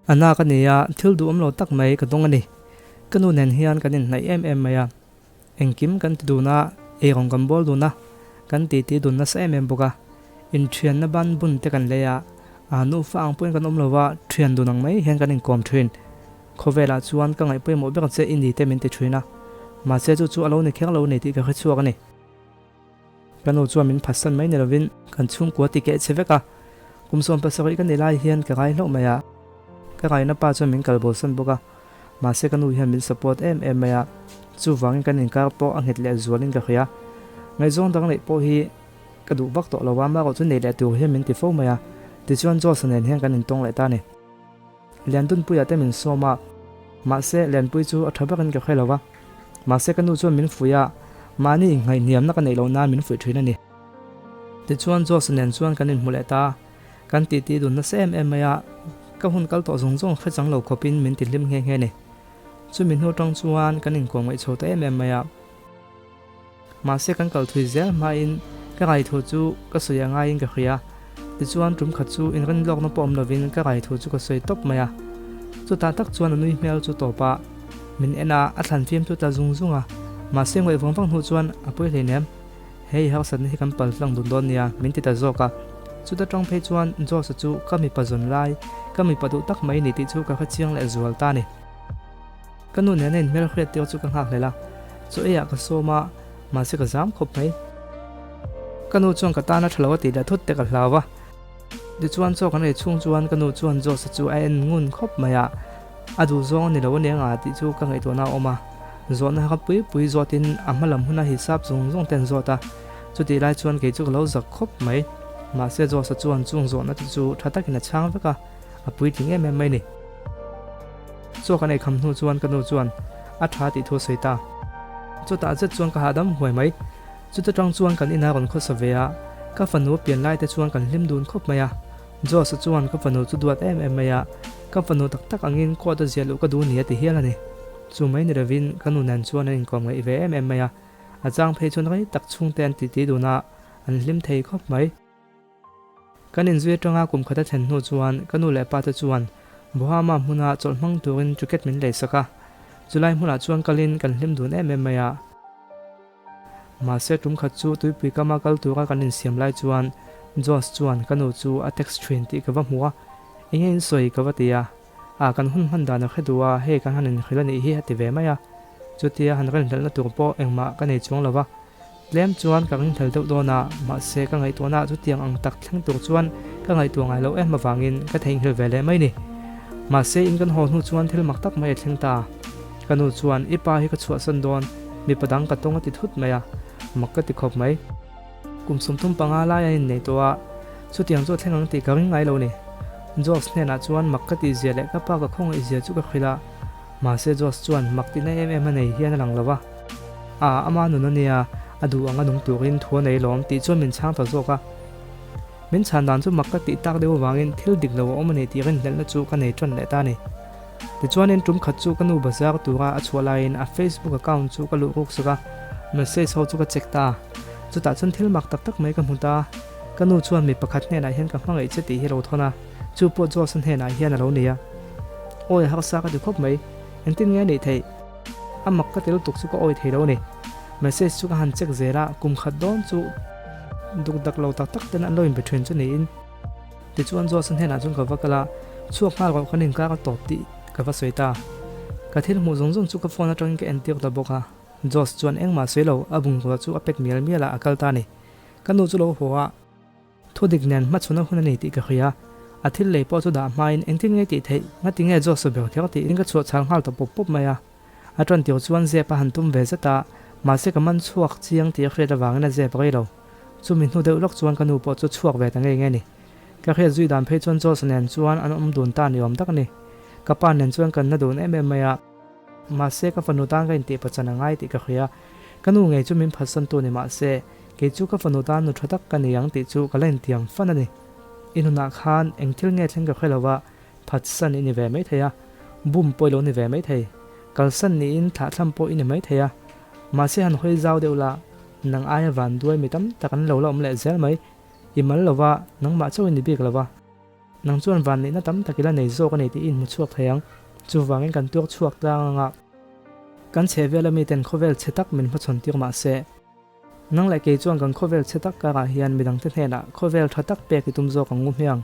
A na ka nei a, thil duhawm lo tak mai ka dawng a ni. Ka nu nen hian kan inhnaih em em mai a, engkim kan ti dun a, eirawng kan bawl dun a, kan titi dun nasa em em bawk a. Inthianna ban bun te kan lei a, a nufa ang pawhin kan awm lo va, thian dun ang mai hian kan inkawm thin. Khawvelah chuan ka ngaih pawimawh ber che i ni te min ti thin a, mahse chu chu a lo ni kher lo ni tih ka hrechhuak a ni. Ka nu chuan min phatsan mai ni lovin kan chhungkua ti keh che vek a, kum 17 ka ni lai hian ka ngai hlauh mai a, ka ngaihna pa chuan min kal bolsan bawk a, mahse ka nu hian min support em em mai a, chuvangin kan inkar pawh a nghet leh zualin ka hria. Ngaihzawng dang neih pawh hi ka duh vak tawh lo a, amaherawh chu nei leh tur hian min ti fo mai a, tichuan Josh-a nen hian kan intawng leh ta a ni. Liandunpuia te min sawm a, mahse Lianpui chu a tha bakin ka hre lo va, mahse ka nu chuan min fuih a, mahni innghaihniamna ka neih loh nan min fuih thin a ni. Tichuan Josh nen chuan kan inhmu leh ta a, kan titi dun nasa em em mai a, ka hun kal tawh zawng zawng hre chang lo khawpin min ti hlim nghe nghe a ni. Chumi hnu tang chuan kan inkawm ngaih chho ta em em mai a. Mahse kan kal thui zel hmain ka ngaithu chu ka sawi a ngaiin ka hria. Tichuan tum khat chu inrin lawkna pawh awm lovin ka ngaithu chu ka sawi tawp mai a. Chutah tak chuan a nui hmel chu tawp a, min en a, a thlan fim chu tla zung zung a. Mahse ngawih vang vang hnu chuan a pawi hleinem, hei harsatna hi kan pal tlang dun dawn nia min ti ta zawk a. Chuta tang phei chuan Josh-a chu ka mipa zawn lai, ka mipa duh tak mai ni tih chu ka hrechiang leh zual ta a ni. Ka nu nena inhmel hriat tir chu ka nghakhlel a, chaw eiah ka sawm a, mahse ka zam khawp mai. Ka nu chuan ka tana tha lo a tih leh thut te ka hlau a. Tichuan chaw kan ei chhung chuan ka nu chuan Josh-a chu a en ngun khawp mai a, a duh zawng a ni lo a nia nga tih chu ka ngaihtuahna a awm a. Zawhna kha pui pui zawtin a hma lam huna hisap zawng zawng te an zawt a, chutih lai chuan kei chu ka lo zak khawp mai. Mahse Josh-a chuan chung zawhna te chu tha takin a chhang vek a, a puitling em em mai ni. Chaw kan ei kham hnu chuan ka nu chuan a tha tih thu a sawi ta. Chutah zet chuan ka hahdam huai mai. Chuta tang chuan kan inah rawn khawsa ve a, ka fanu a pian lai te chuan kan hlim dun khawp mai a. Josh-a chuan ka fanu chu duat em em mai a, ka fanu tak tak angin court a ziah luh ka duh ni a ti hial a ni. Chu mai ni lovin ka nu nen chuan an inkawm ngaih ve em em mai a, a chang phei chuan rei tak chhungte an titi dun a, an hlim thei khawp mai. Kan inzui atanga kum khat a thlen hnu chuan ka nu leh pa te chuan Bohama hmuna chawlh hmang turin ticket min leisak a, chulai hmunah chuan kalin kan hlim dun em em mai a. Mahse tum khat chu tuipui kama kal tura kan insiam lai chuan Josh chuan ka nu chu a text thin tih ka va hmu a, enge in sawi ka va ti a, ah kan hun hman dan a hre duh a, hei kan han inhrilh a nih hi a ti ve mai a, chutia han rinhlelhna tur pawh engmah ka nei chuang lo va. Tlem chuan ka ringhlel deuh dawn a, mahse ka ngaihtuahna chutiang ang tak thleng tur chuan ka ngaihtuah ngai loh em avangin ka theihnghilh ve leh mai ni. Mahse in kan haw hnu chuan thil mak tak mai a thleng ta. Ka nu chuan i pa hi ka chhuahsan dawn, mipa dang ka tawng a ti thut mai a, mak ka ti khawp mai. Kum 35 lai an innei tawh a, chutiang chu a thleng ang tih ka ring ngai lo ni. Josh hnenah chuan mak ka tihzia leh ka pa ka khawngaihzia chu ka hrilh a, mahse Josh chuan mak tihna em em a nei hian a lang lo va. A, ama nun a nia, a duh ang a nung turin thu a nei lawm tih chuan min chhang ta zawk a. Min chhan dan chu mak ka tih tak deuh avangin thil dik lo a awm a ni tih rinhlelhna chu ka nei ṭan leh ta a ni. Tichuanin tum khat chu ka nu bazar tura a chhuah laiin a Facebook account chu ka luh ruk sak a, message ho chu ka check ta a. Chutah chuan thil mak tak tak mai ka hmu ta. Ka nu chuan mi pakhat hnenah hian ka hmangaih che tih hi a lo thawn a, chu pawh Josh-a hnenah hian a lo nei a. Awi a harsa ka ti khawp mai, engtin nge a nih theih? A mak ka ti lutuk chu ka awi thei lo a ni. Message chu ka han check zel a, kum khat dawn chu duk dak lo tak tak ten an lo inbe thin chu niin. Tichuan Josh-a hnenah chuan ka va kal a, chhuak nghal rawh kan inkar a tawp tih ka va sawi ta. Ka thil hmuh zawng zawng chu ka phone atangin ka entir ta bawk a, Josh chuan engmah sawi lo, a bungrua chu a pack mial mial a, a kal ta a ni. Ka nu chu lo haw a. Thu dik nen hmachhuna hun a nei tih ka hria. A thil lei pawh chu dah hmain engtin nge tih theih, ngati nge Joshua ber kher tiin ka chhuah chhal nghal ta pawp pawp mai a. A tan tir chuan zep a han tum ve zet a, mahse ka man chhuak chiang tih a hriat avangin a zep rei lo. Chumi hnu deuh lawk chuan ka nu pawh chu chhuak ve ta ngei nge ni. Ka hriat zui dan phei chuan Joshua nen chuan an awm dun ta ni awm tak a ni. Ka pa nen chuan kan na dun em em mai a. Mahse ka fanu tan ka intih pachan a ngai tih ka hria. Ka nu ngei chu min phatsantu ni mahse, Kei chu ka fanu tan nu tha tak ka ni ang tih chu ka la intiam fan a ni. I nunah khan eng thil nge thleng ka hre lo va, phatsan i ni ve mai thei a, bum pawh i lo ni ve mai thei, kalsan niin thlahthlam pawh i ni mai thei a. Mahse han hawi zau deuh la, nang aia van duai mi tam tak an lo la awm leh zel mai. I mal lo va, nangmah chauh i ni bik lo va. Nang chuan vanneihna tam tak i la nei zawk a ni tih i inhmu chhuak thei ang. Chuvangin kan tuak chhuak tlang anga kan chhehvela miten khawvel chhe tak min hmachhawn tir mah se, nang leh kei chuan kan khawvel chhe tak karah hian midangte hnenah khawvel tha tak pek i tum zawk ang u hmiang.